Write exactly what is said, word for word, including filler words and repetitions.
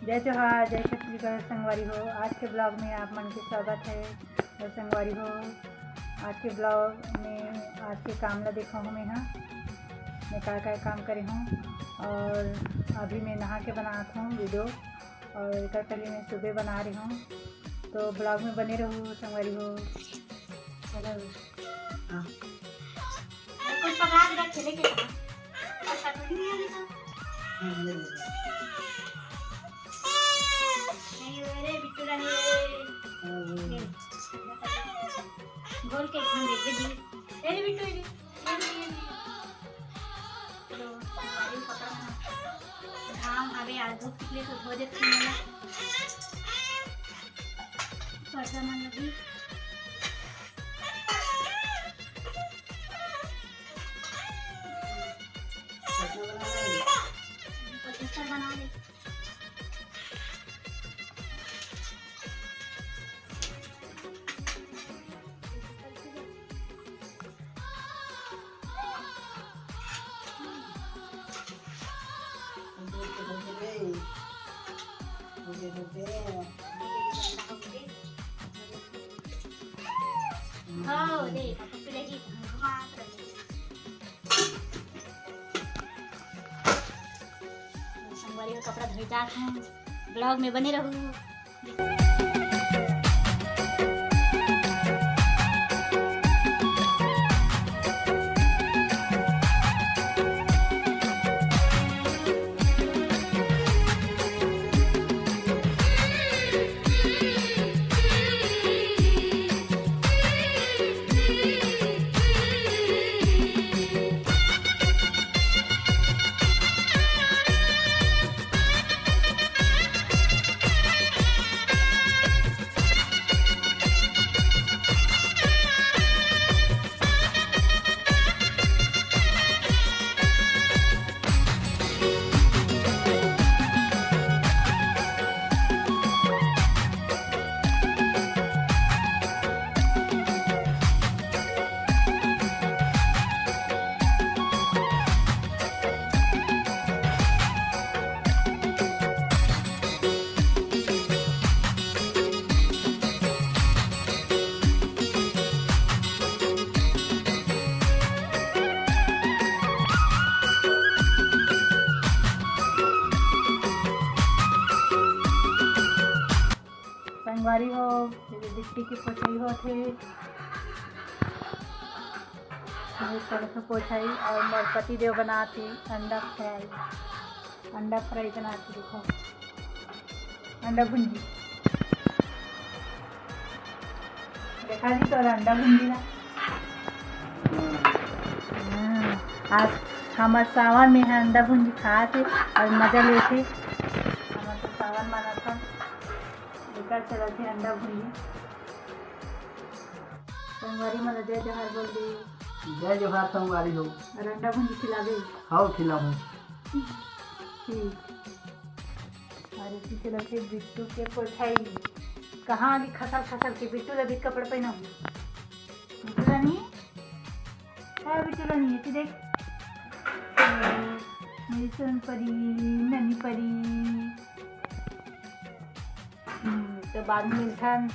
जय जोहार, जय छत्तीसगढ़ संगवारी हो। आज के ब्लॉग में आप मन के स्वागत है। और संगवारी हो, आज के ब्लॉग में आज के काम ला देखा हूँ मैं, हाँ, मैं का का काम करे हूँ। और अभी मैं नहा के बनात हूँ वीडियो, और एक पहले मैं सुबह बना रही हूँ, तो ब्लॉग में बने रहू संगवारी हो। चलो। हाँ। अरे कुछ पकड़ा के रख, खेले के कहा। अच्छा, तो नहीं आने का। हाँ, ले ले। नहीं, अरे बिट्टू रानी, हाँ, हाँ। ले। घोल के एकदम दे दे जी। अरे बिट्टू, ये ले। ये ले, ये ले। तो, अरे पकड़ा ना। घाम हवे, आज धूप निकले तो धो देते हैं ना। पकड़ा ना लगी। पचहत्तर बना ले। हाँ, ले, पापा पीला जी, हम घुमा के रख दे। संगवारी हो, कपड़ा धोए जात हूँ, ब्लॉग में बने रहू। संगवारी हो, ये बिट्टी के पोछाई होत हे। ये थोड़ा सा पोछाई और मोर पति देव बनात हे अंडा फ्राई। अंडा फ्राई बनात हे, देखो, अंडा भुंजी। देखा जी तोर अंडा भुंजी ला। हाँ, आज हमर सावन में है अंडा भुंजी खात हे और मजा लेत हे। हमर तो सावन मानत हे, एकर चलत हे अंडा भुंजी। संगवारी मन ला जय जोहार बोल दे। जय जोहार संगवारी हो। और अंडा भुंजी खिलाबे? हव, खिलाहूँ। ठीक। और इसी चलत हे बिट्टू के पोछाई। कहाँ अभी खसल खसल के बिट्टू ला भी कपड़ा पहनाहूँ। बिट्टू रानी, हाँ बिट्टू रानी, ये देख। मेरी सोन परी, ननी परी। हम्म, तो बाद में मिलथन।